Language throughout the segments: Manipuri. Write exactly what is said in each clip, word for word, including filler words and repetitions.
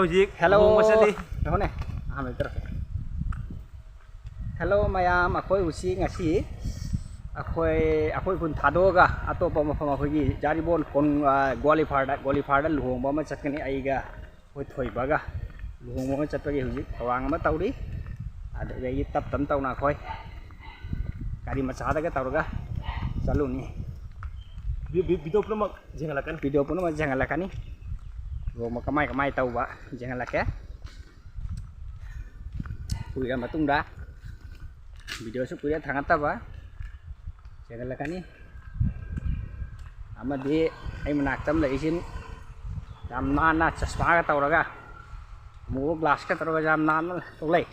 ꯍꯧꯖꯤꯛ ꯍꯦꯜꯂꯣ꯫ ꯂꯨꯍꯣꯡꯕ ꯆꯠꯂꯤ꯫ ꯌꯦꯡꯉꯨꯅꯦ, ꯑꯍꯥꯟꯕ ꯇꯧꯔꯛꯀꯦ꯫ ꯍꯦꯜꯂꯣ ꯃꯌꯥꯝ, ꯑꯩꯈꯣꯏ ꯍꯧꯖꯤꯛ ꯉꯁꯤ ꯑꯩꯈꯣꯏ, ꯑꯩꯈꯣꯏ ꯈꯨꯟ ꯊꯥꯗꯣꯛꯑꯒ ꯑꯇꯣꯞꯄ ꯃꯐꯝ, ꯑꯩꯈꯣꯏꯒꯤ ꯖꯥꯔꯤꯕꯣꯟ ꯀꯣꯟ-, ꯑ, ꯒꯣꯂꯤꯐꯥꯔꯗ, ꯒꯣꯂꯤꯐꯥꯔꯗ ꯂꯨꯍꯣꯡꯕ ꯑꯃ ꯆꯠꯀꯅꯤ꯫ ꯑꯩꯒ ꯑꯩꯈꯣꯏ ꯊꯣꯏꯕꯒ ꯂꯨꯍꯣꯡꯕ ꯑꯃ ꯆꯠꯄꯒꯤ ꯍꯧꯖꯤꯛ ꯊꯧꯔꯥꯡ ꯑꯃ ꯇꯧꯔꯤ꯫ ꯑꯗꯨꯗꯒꯤ ꯇꯞ ꯇꯞ ꯇꯧꯅ ꯑꯩꯈꯣꯏ ꯒꯥꯔꯤ ꯃꯆꯥꯗꯒ ꯇꯧꯔꯒ ꯆꯠꯂꯨꯅꯤ꯫ ꯚꯤ-, ꯚꯤ-, ꯚꯤꯗꯤꯑꯣ ꯄꯨꯝꯅꯃꯛ ꯌꯦꯡꯍꯜꯂꯛꯀꯅꯤ꯫ ꯚꯤꯗꯤꯑꯣ ꯄꯨꯝꯅꯃꯛ ꯌꯦꯡꯍꯜꯂꯛꯀꯅꯤ꯫ ꯂꯨꯍꯣꯡꯕ ꯀꯃꯥꯏ ꯀꯃꯥꯏ ꯇꯧꯕ ꯌꯦꯡꯍꯜꯂꯛꯀꯦ꯫ ꯀꯨꯏꯔ ꯃꯇꯨꯡꯗ, ꯚꯤꯗꯤꯑꯣꯁꯨ ꯀꯨꯏꯔꯦ ꯊꯥꯡꯒꯠꯇꯕ, ꯆꯦꯟꯍꯜꯂꯛꯀꯅꯤ꯫ ꯑꯃꯗꯤ ꯑꯩ ꯃꯅꯥꯛꯇ ꯑꯃ ꯂꯩꯔꯤꯁꯤ ꯌꯥꯝ ꯅꯥꯟꯅ ꯆꯁꯃꯥꯒ ꯇꯧꯔꯒ, ꯑꯃꯨꯕ ꯒ꯭ꯂꯥꯁꯀ ꯇꯧꯔꯒ ꯌꯥꯝ ꯅꯥꯟꯅ ꯊꯣꯛꯂꯛꯏ꯫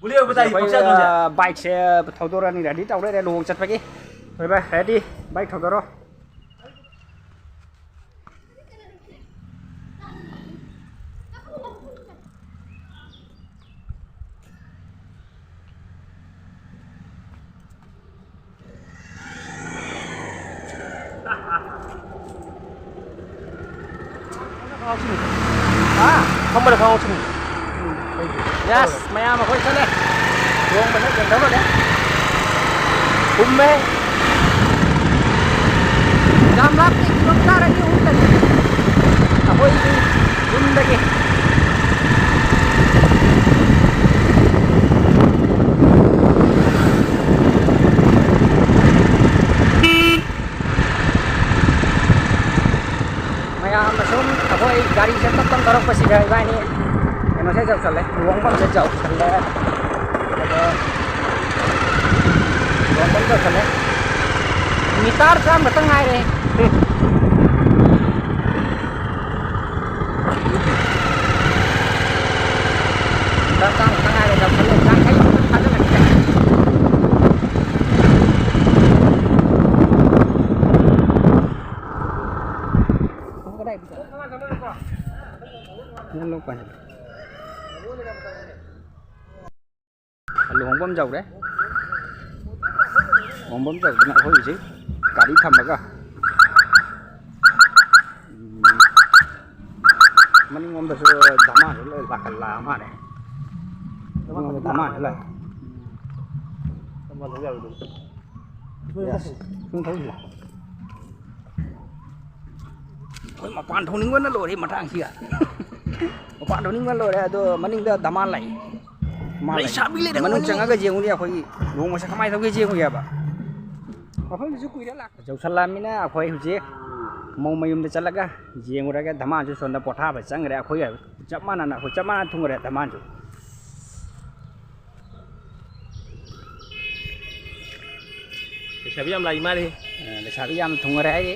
ꯕꯨꯂꯦ, ꯕꯨꯗꯥꯏ, ꯑꯩꯈꯣꯏ, ꯄꯪꯆꯥ ꯆꯥ꯫ ꯑ, ꯕꯥꯏꯛꯁꯦ ꯊꯧꯗꯣꯔꯛꯑꯅꯤ, ꯔꯦꯗꯤ ꯇꯧꯔꯦ, ꯂꯨꯍꯣꯡ ꯆꯠꯄꯒꯤ꯫ ꯍꯣꯏ ꯚꯥꯏ, ꯔꯦꯗꯤ, ꯕꯥꯏꯛ ꯊꯧꯗꯣꯔꯣ꯫ ꯐꯝꯕꯅ ꯈꯪꯍꯧꯁꯅꯤ꯫ ꯌꯦꯁ, ꯃꯌꯥꯝ ꯑꯩꯈꯣꯏ ꯆꯠꯂꯦ꯫ ꯂꯨꯍꯣꯡꯕꯗ ꯀꯩꯗꯧꯔꯒꯦ? ꯍꯨꯝꯃꯦ꯫ ꯌꯥꯝ ꯂꯥꯞꯇꯦ, ꯀꯤꯂꯣꯃꯤꯇꯔ ꯑꯅꯤ ꯑꯍꯨꯝꯗꯅꯤ꯫ ꯑꯩꯈꯣꯏꯒꯤ ꯌꯨꯝꯗꯒꯤ꯫ ꯃꯌꯥꯝꯅ ꯁꯨꯝ ꯑꯩꯈꯣꯏ ꯒꯥꯔꯤꯁꯦ ꯇꯞ ꯇꯞ ꯊꯧꯔꯛꯄꯁꯤꯗ ꯏꯕꯥꯅꯤ ꯀꯩꯅꯣꯁꯦ ꯌꯧꯁꯜꯂꯦ, ꯂꯨꯍꯣꯡꯐꯝꯁꯦ ꯌꯧꯁꯜꯂꯦ꯫ ꯑꯗꯣ ꯂꯨꯍꯣꯡꯐꯝ ꯌꯧꯁꯜꯂꯦ꯫ ꯃꯤꯇꯔ ꯆꯥꯝ ꯈꯛꯇꯪ ꯉꯥꯏꯔꯦ꯫ ꯃꯤꯇꯔ ꯆꯥꯝ ꯈꯛꯇꯪ ꯉꯥꯏꯔꯦ, ꯌꯧꯁꯜꯂꯦ꯫ ꯌꯥꯡꯈꯩ ꯐꯥꯖꯤꯜꯂꯛꯀꯦ꯫ ꯂꯨꯍꯣꯡꯐꯝ ꯌꯧꯔꯦ꯫ ꯂꯨꯍꯣꯡꯐꯝ ꯌꯧꯗꯅ ꯑꯩꯈꯣꯏ ꯍꯧꯖꯤꯛ ꯒꯥꯔꯤ ꯊꯝꯃꯒ, ꯎꯝ, ꯃꯅꯤꯡꯂꯣꯝꯗꯁꯨ ꯙꯃꯥꯁꯨ ꯂꯣꯏ ꯂꯥꯛꯀꯜ ꯂꯥꯛꯑ ꯃꯥꯜꯂꯦ꯫ ꯃꯅꯤꯡꯂꯣꯝꯗ ꯙꯃꯥꯁꯨ ꯂꯥꯛꯑꯦ꯫ ꯁꯨꯝ ꯊꯧꯁꯤꯜꯂꯣ꯫ ꯑꯩꯈꯣꯏ ꯃꯄꯥꯟ ꯊꯣꯛꯅꯤꯡꯕꯅ ꯂꯣꯏꯔꯦ ꯃꯇꯥꯡꯁꯤꯒ꯫ ꯃꯄꯥꯟ ꯊꯣꯛꯅꯤꯡꯕꯅ ꯂꯣꯏꯔꯦ꯫ ꯑꯗꯣ ꯃꯅꯤꯡꯗ ꯙꯃꯥ ꯂꯥꯛꯏ꯫ ꯃꯥ ꯂꯩ꯫ ꯂꯩꯁꯥꯕꯤ ꯂꯩꯔꯝꯒꯅꯤ꯫ ꯃꯅꯨꯡ ꯆꯪꯉꯒ ꯌꯦꯡꯉꯨꯅꯤ꯫ ꯑꯩꯈꯣꯏꯒꯤ ꯂꯨꯍꯣꯡꯕꯁꯦ ꯀꯃꯥꯏꯅ ꯇꯧꯒꯦ ꯌꯦꯡꯉꯨꯒꯦꯕ꯫ ꯃꯐꯝꯗꯨꯁꯨ ꯀꯨꯏꯔꯦ ꯂꯥꯛ- ꯌꯧꯁꯜꯂꯛꯑꯃꯤꯅ ꯑꯩꯈꯣꯏ ꯍꯧꯖꯤꯛ ꯃꯧ ꯃꯌꯨꯝꯗ ꯆꯠꯂꯒ ꯌꯦꯡꯉꯨꯔꯒꯦ꯫ ꯙꯃꯥꯟꯁꯨ ꯁꯣꯝꯗ ꯄꯣꯊꯥꯕ ꯆꯪꯈ꯭ꯔꯦ꯫ ꯑꯩꯈꯣꯏꯒ ꯆꯞ ꯃꯥꯟꯅꯅ, ꯑꯩꯈꯣꯏ ꯆꯞ ꯃꯥꯟꯅꯅ ꯊꯨꯡꯈ꯭ꯔꯦ ꯙꯃꯥꯟꯁꯨ꯫ ꯂꯩꯁꯥꯕꯤ ꯌꯥꯝ ꯂꯥꯛꯏ ꯃꯥꯜꯂꯦ꯫ ꯑ, ꯂꯩꯁꯥꯕꯤ ꯌꯥꯝ ꯊꯨꯡꯈꯔꯦ ꯍꯥꯏꯔꯤ꯫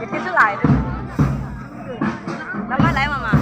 Ito sa lahat. Tama, lahat, mama.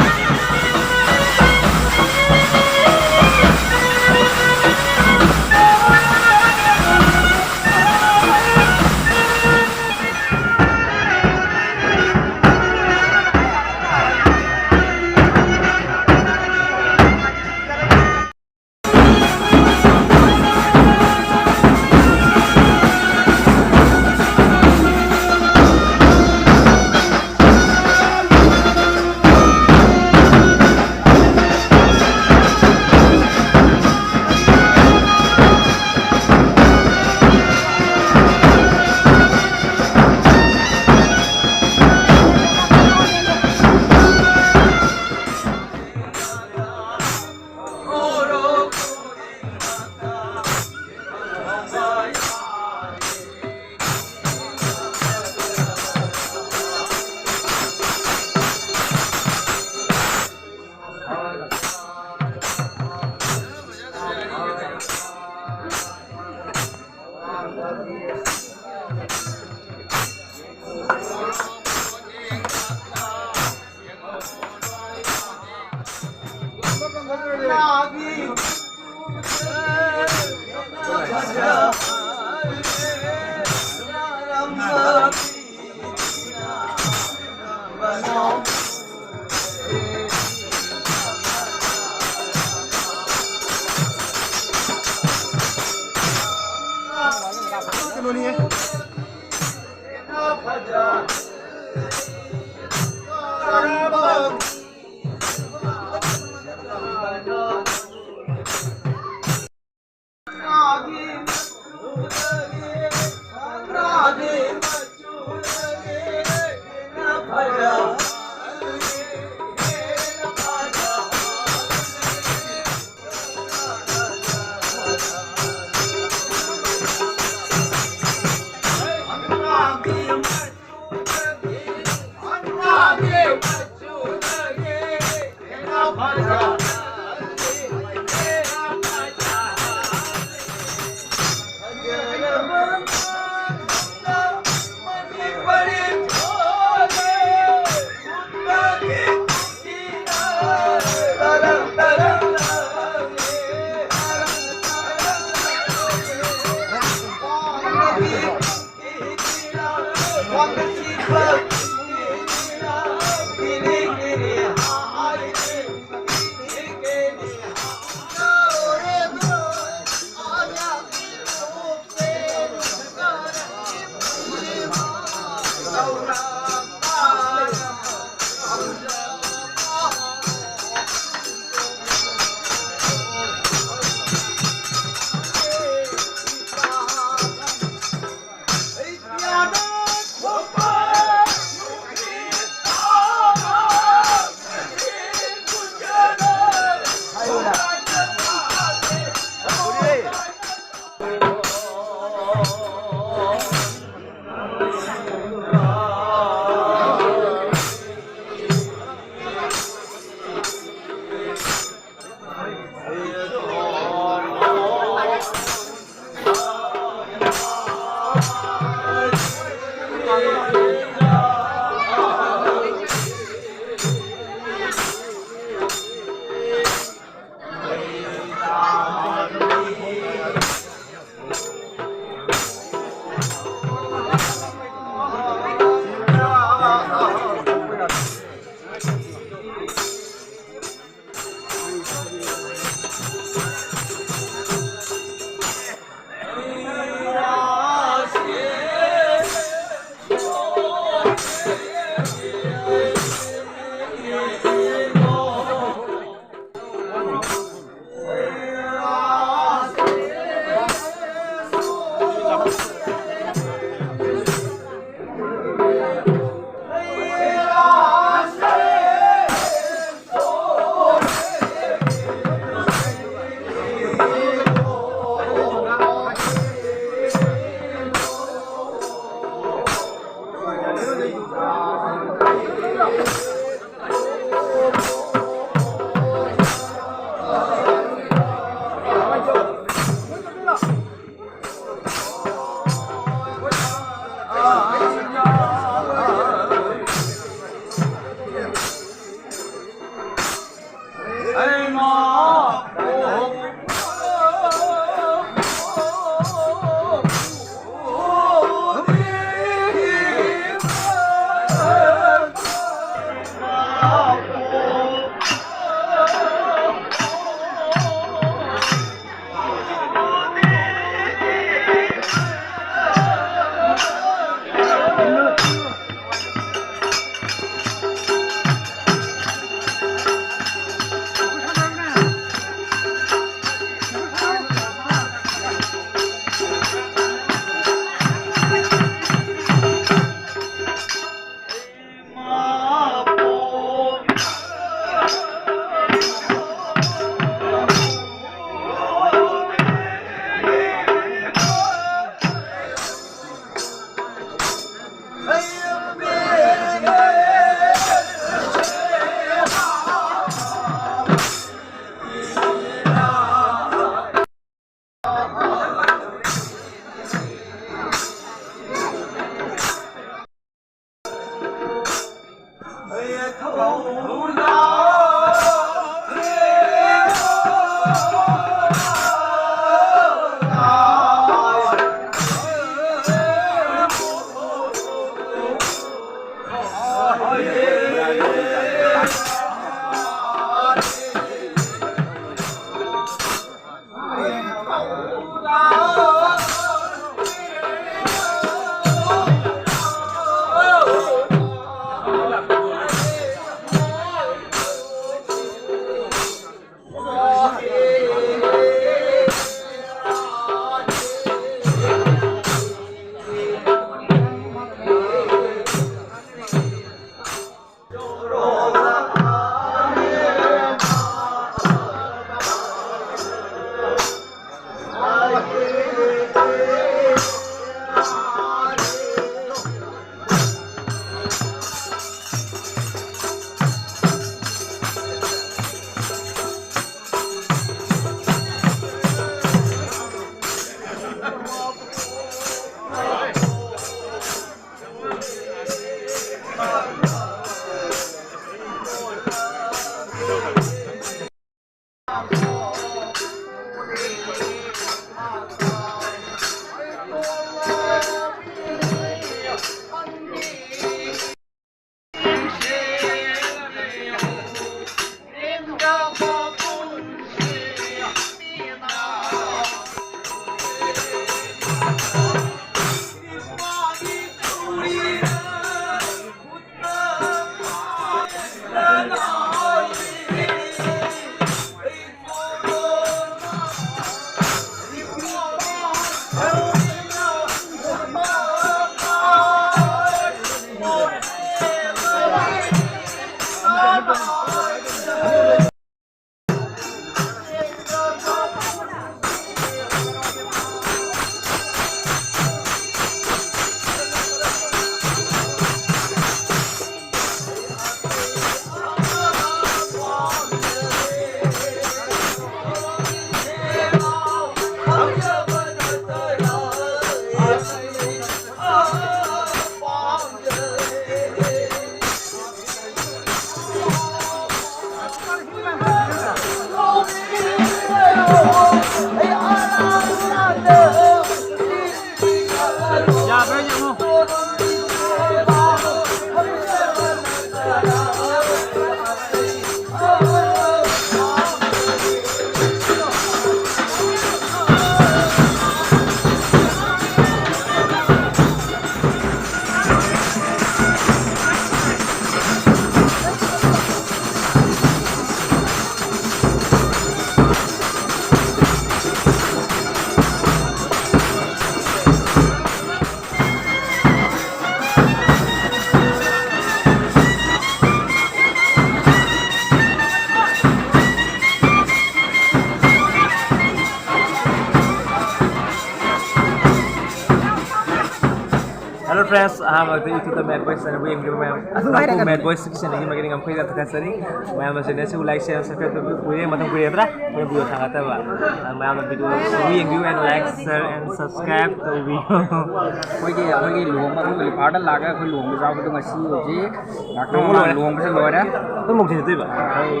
Hello friends, ꯑꯍꯥꯟꯕꯗ YouTube-ꯇ Mad Boys channel-ꯕꯨ ꯌꯦꯡꯕꯤꯕ ꯃꯌꯥꯝ, ꯑꯗꯨ ꯍꯥꯏꯔꯒ Mad Boys channel-ꯒꯤ ꯃꯥꯏꯀꯩꯗꯒꯤ ꯌꯥꯝ ꯊꯥꯒꯠꯆꯔꯤ꯫ ꯃꯌꯥꯝꯅ channel-ꯁꯤꯕꯨ like, share, subscribe ꯇꯧꯕꯤꯌꯨ꯫ ꯀꯨꯏꯔꯦ, ꯃꯇꯝ ꯀꯨꯏꯔꯦꯗ꯭ꯔꯥ ꯑꯩꯈꯣꯏꯅ video ꯊꯥꯒꯠꯇꯕ꯫ ꯑꯗꯨꯅ ꯃꯌꯥꯝꯅ video-ꯁꯤꯕꯨ ꯌꯦꯡꯕꯤꯌꯨ and like, share and subscribe ꯇꯧꯕꯤꯌꯨ꯫ ꯑꯩꯈꯣꯏꯒꯤ, ꯑꯩꯈꯣꯏꯒꯤ ꯂꯨꯍꯣꯡꯕ, ꯑꯩꯈꯣꯏ ꯂꯤꯄꯥꯔꯗ ꯂꯥꯛꯑꯒ ꯑꯩꯈꯣꯏ ꯂꯨꯍꯣꯡꯕ ꯌꯥꯎꯕꯗꯣ ꯉꯁꯤ ꯍꯧꯖꯤꯛ ꯉꯥꯛꯇꯪ ꯂꯨꯍꯣꯡꯕ ꯂꯣꯏꯔꯦ꯫ ꯂꯨꯍꯣꯡꯕꯁꯦ ꯂꯣꯏꯔꯦ꯫ ꯑꯗꯨꯝ ꯃꯧ ꯊꯤꯟ ꯆꯠꯇꯣꯏꯕ? ꯑꯩꯈꯣꯏ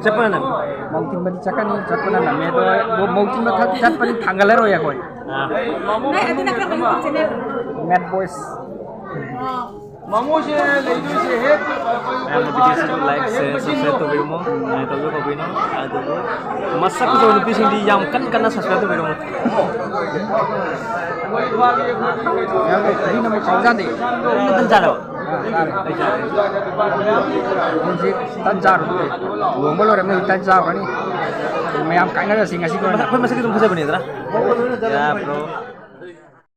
ꯆꯠꯄꯅ ꯅꯝꯃꯤ꯫ ꯃꯧ ꯊꯤꯟꯕꯗꯤ ꯆꯠꯀꯅꯤ, ꯆꯠꯄꯅ ꯅꯝꯃꯦ, ꯑꯗꯣ ꯃꯧ ꯊꯤꯟꯕ ꯊꯠ-, ꯆꯠꯄꯗꯤ ꯊꯥꯡꯒꯠꯂꯔꯣꯏ ꯑꯩꯈꯣꯏ꯫ ꯑꯥ꯫ ꯅꯣꯏ ꯑꯗꯨꯅ ꯀꯔꯝꯕ YouTube channel? Mad Boys꯫ ꯃꯃꯣꯁꯦ ꯂꯩꯗꯣꯏꯁꯦ ꯍꯦꯛ ꯃꯌꯥꯝꯅ video-ꯁꯤꯕꯨ like, share, subscribe ꯇꯧꯕꯤꯔꯝꯃꯣ꯫ ꯉꯥꯏ ꯇꯧꯕꯤꯌꯨ, ꯀꯧꯕꯤꯅꯣ꯫ ꯑꯗꯨꯕꯨ ꯃꯁꯛ ꯐꯖꯕ ꯅꯨꯄꯤꯁꯤꯡꯗꯤ ꯌꯥꯝ ꯀꯟ ꯀꯟꯅ subscribe ꯇꯧꯕꯤꯔꯝꯃꯣ꯫ ꯃꯌꯥꯝ ꯀꯔꯤꯅ ꯑꯃꯨꯛ ꯀꯥꯎꯖꯥꯗꯦ꯫ ꯅꯪ ꯇꯟ ꯆꯥꯔꯕ? ꯑꯥ, ꯆꯥꯔꯦ꯫ ꯑꯩ ꯆꯥꯔꯦ꯫ ꯍꯧꯖꯤꯛ ꯇꯟ ꯆꯥꯔꯨꯕꯗꯤ ꯂꯨꯍꯣꯡꯕ ꯂꯣꯏꯔꯕꯅꯤꯅ ꯇꯟ ꯆꯥꯔꯨꯔꯅꯤ꯫ ꯃꯌꯥꯝ ꯀꯥꯏꯅꯔꯁꯤ ꯉꯁꯤꯒꯤ ꯑꯣꯏꯅ꯫ ꯑꯩꯈꯣꯏ ꯃꯁꯛ ꯑꯗꯨꯝ ꯐꯖꯕꯅꯤꯗꯅ꯫ ꯌꯥꯕ꯭ꯔꯣ?